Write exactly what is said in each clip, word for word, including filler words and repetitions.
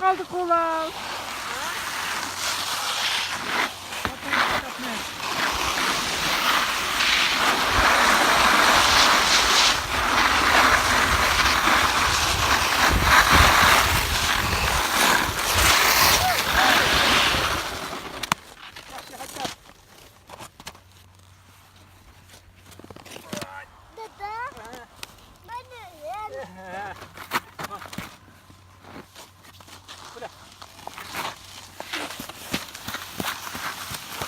قالدى قولاڭ. دادا، مانا يەر.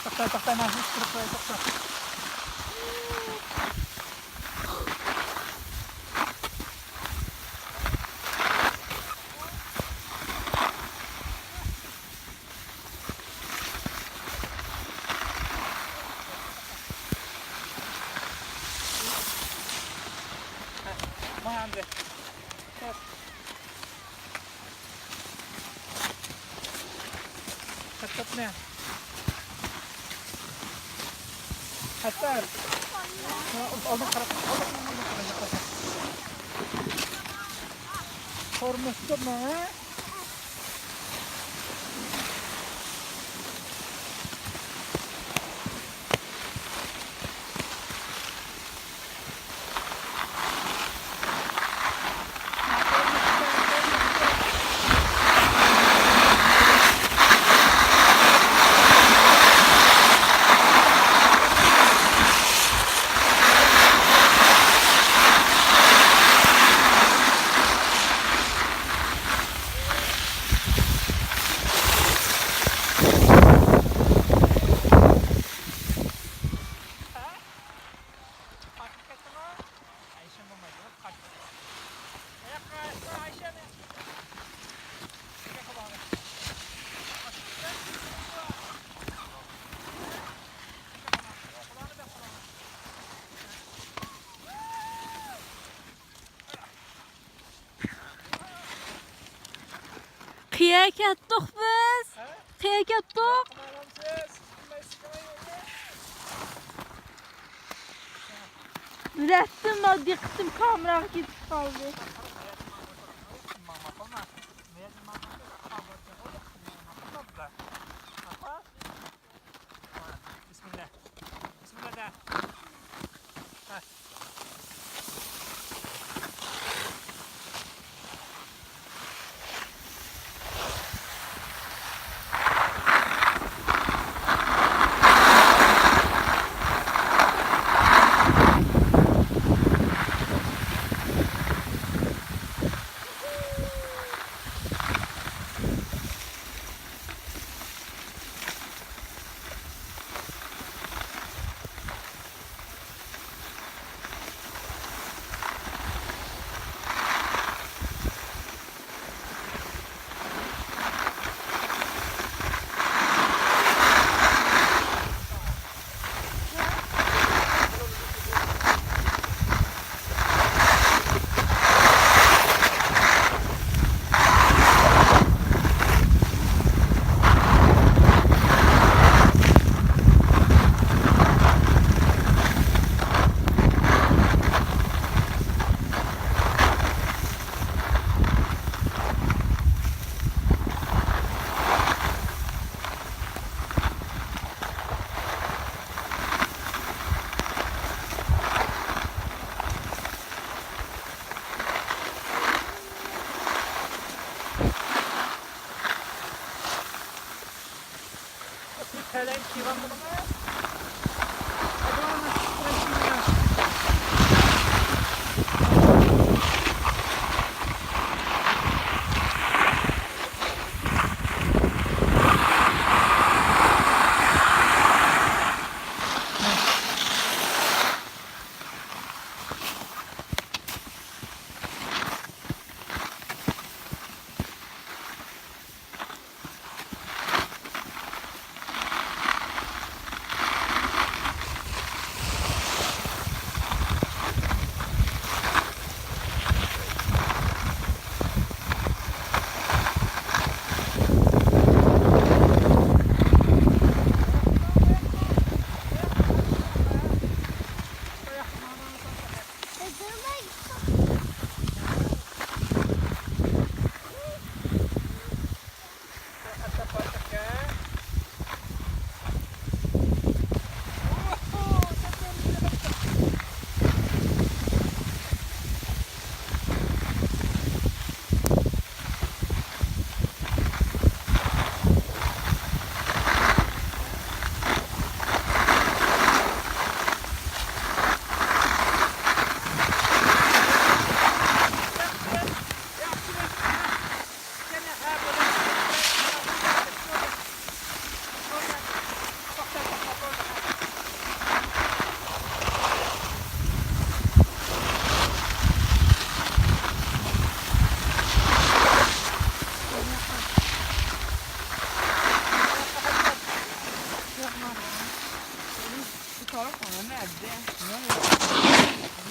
توختا، توختا، مانا شۇنى قىلىپ قوياي، توختا. مانا ئەمدى. قەتتەتنى. قەتتەت. ئالدىن قاراپ. تۇرمۇش تۇرما، ھە؟ قەيەرگە كەتتۇق بىز؟ قەيەرگە كەتتۇق؟ بىلەتتىم، دىققىتىم كامېراغا كېتىپ قالدى. بىسمىللا. بىسمىللا دە. ھە.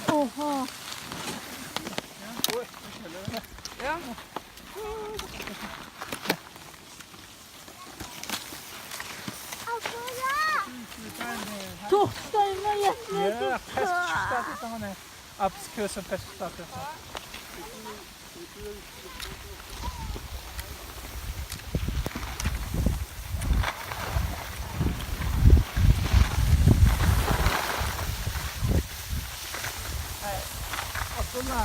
ئوھا. توختايمەن، يەتمەي ياق، پەس چۈشۈپ تارتىسەن ئۇنى. ئاپىسى كۆرسۇن، پەس چۈشۈپ تارتىسەن. ئابدۇللا،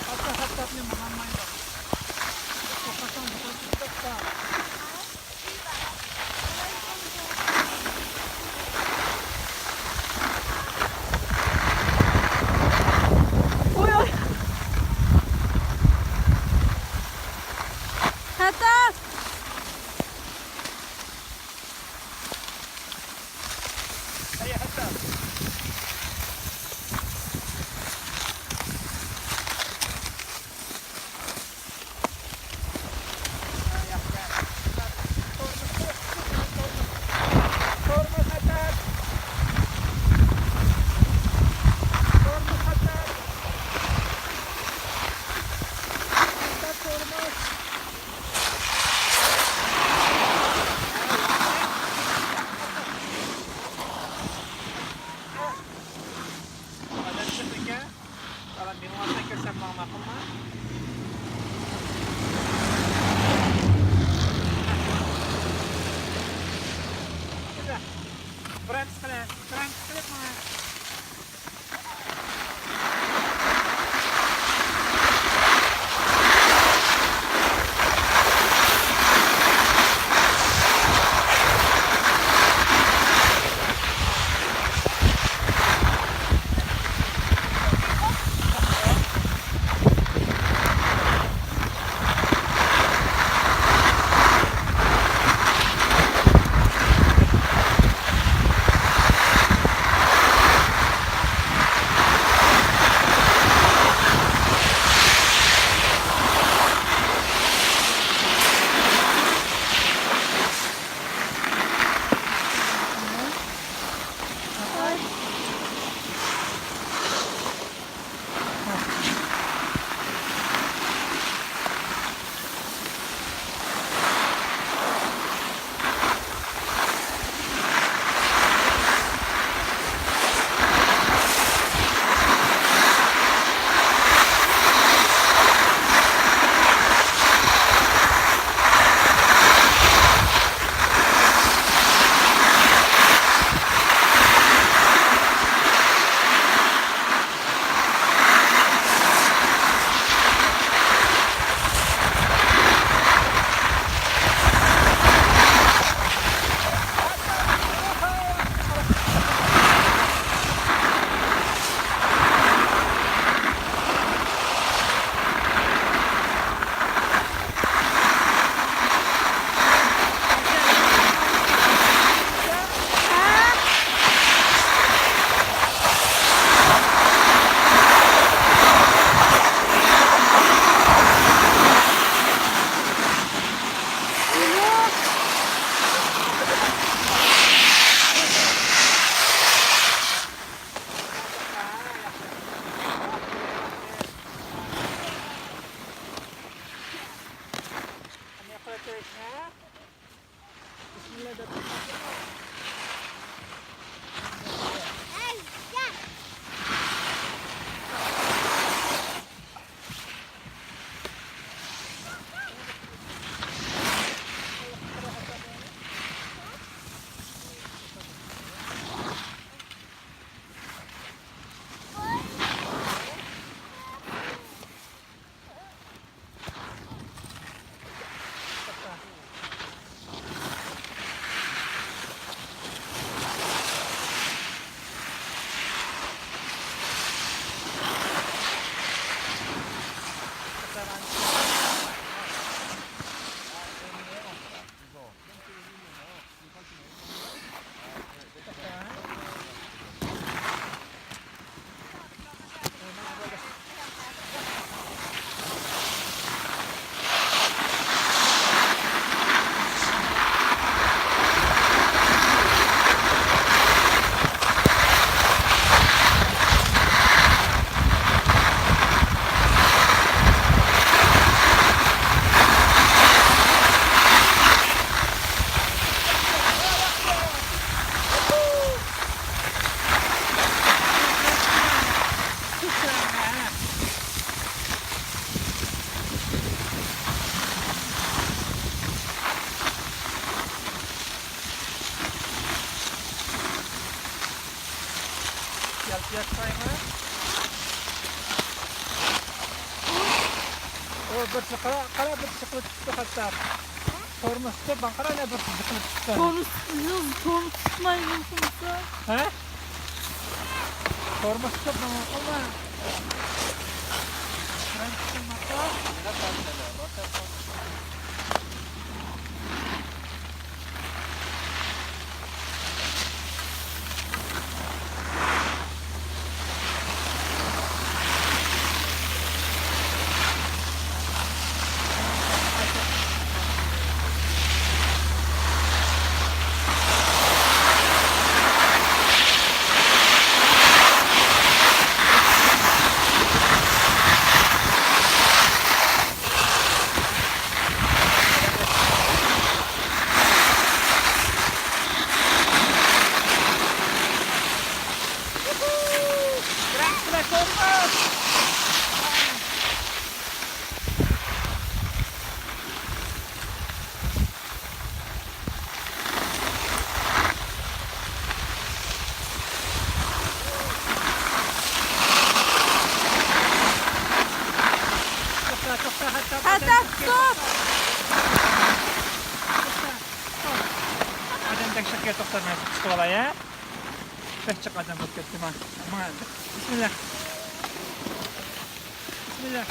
خەتتە خەتتاتنى ماڭالمايدۇ. توختىساڭ، بۇ توختىساڭ. ئادەم چىقىدىكەن. بالام، مېڭىۋاتساڭ كەلسەم ماڭا ماقۇلمۇ؟ برەمسە قىلىپ، برەمسە قىلىپ ماڭا. ياشايمەن. ئۇ بىر چىقىرا، قارا بىر چىقىرىپ چىقتى ھەتتا. تورمۇز تۇتۇپ، ماڭا قارا، يەنە بىر چىقىرىپ چىقتى. تورمۇز تۇتمىسىڭىز، تورمۇز تۇتماي مۇمكىنسا. ھە؟ تورمۇز تۇتۇپ، ماڭا قارا. توختا، توختا، ھەتتا توختا، توختا. ئادەم تەكشۈرۈپ توختىماي، توختىۋالاي، ھە؟ بەك جىق ئادەم بولۇپ كەتتى، مانا. مانا ئەمدى. بىسمىللا. بىسمىللا.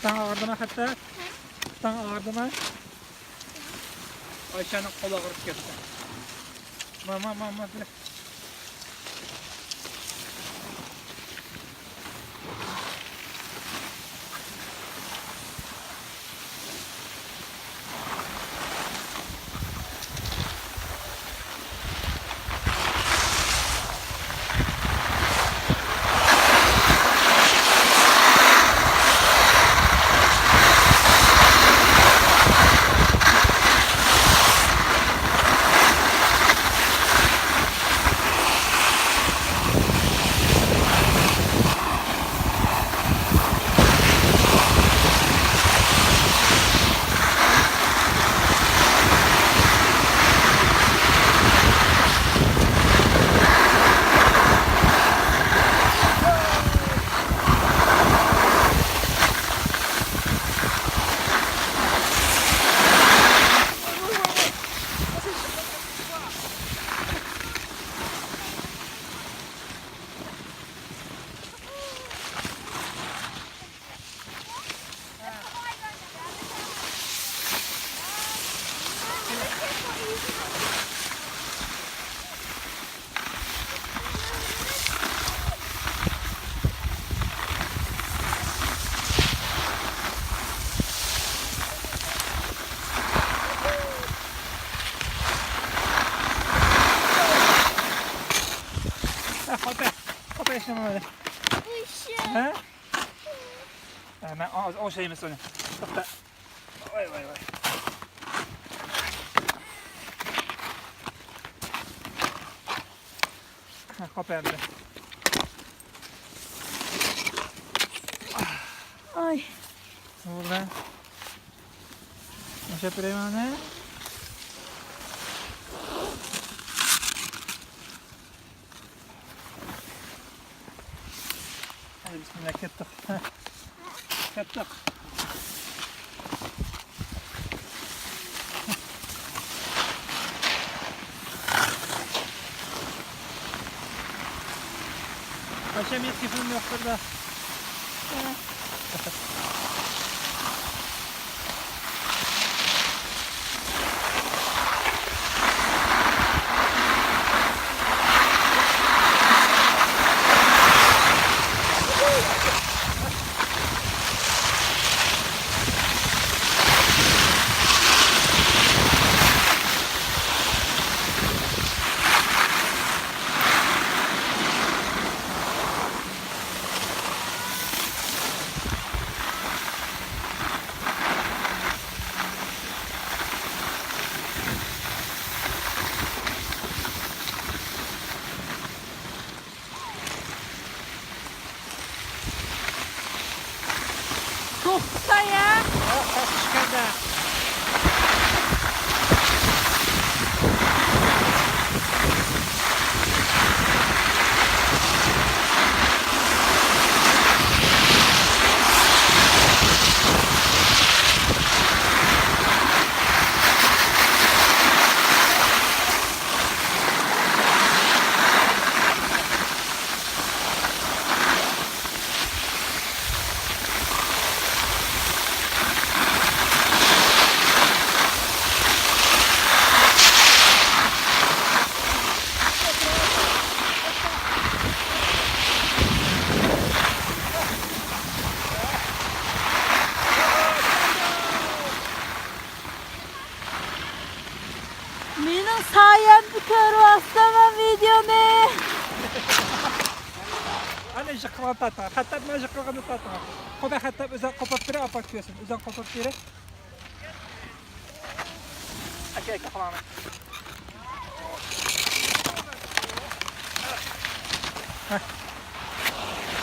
تاڭ ئاغرىدىما خەتتە؟ تاڭ ئاغرىدىما؟ ئايشەنىڭ قولى ئاغرىپ كەتتى. ما، ما، ما، ما، بىر. خوتە، خوتە ئىشلىمىدى. ھە؟ ھە، مەن ئوڭشايمىز ئۇنى. توختا. ۋاي، ۋاي، ۋاي. ھە، قاپايمىدى. ئاي. بۇ بىلەن ئوڭشاپ بېرەيمەن ئۇنى. ھەي، بىسمىللا، كەتتۇق. كەتتۇق. ئايشە، مېنىڭ كېپىلىم يوق بىردە. توختىسا يا. مېنىڭ سايەمدە كۆرۈۋاتساڭ ۋىدېونى. ئەنە يىقىلغان تارتىڭ. خەتتەپ مانا يىقىلغاننى تارتىڭ. خۇدا خەتتەپ ئۆزۈڭ قوپۇپ بېرە، ئاپا كۆرسۇن. ئۆزۈڭ قوپۇپ بېرە. ئاكا، ئاكا، قالاڭ. ھە.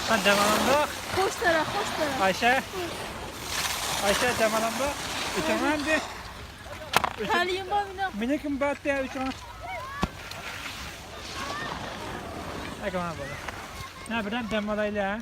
ھە، دەم ئالامدۇق. خوش تەرەپ، خوش تەرەپ. ئايشە. ئايشە، دەم ئالامدۇق. ئۆچۈرمەمدى. تەلىيىم بار مېنىڭ. مېنىڭكىمۇ بار دە، ئۆچۈرۈڭ. ئاكا، مانا بولدى. ھە، بىردەم دەم ئالايلى، ھە.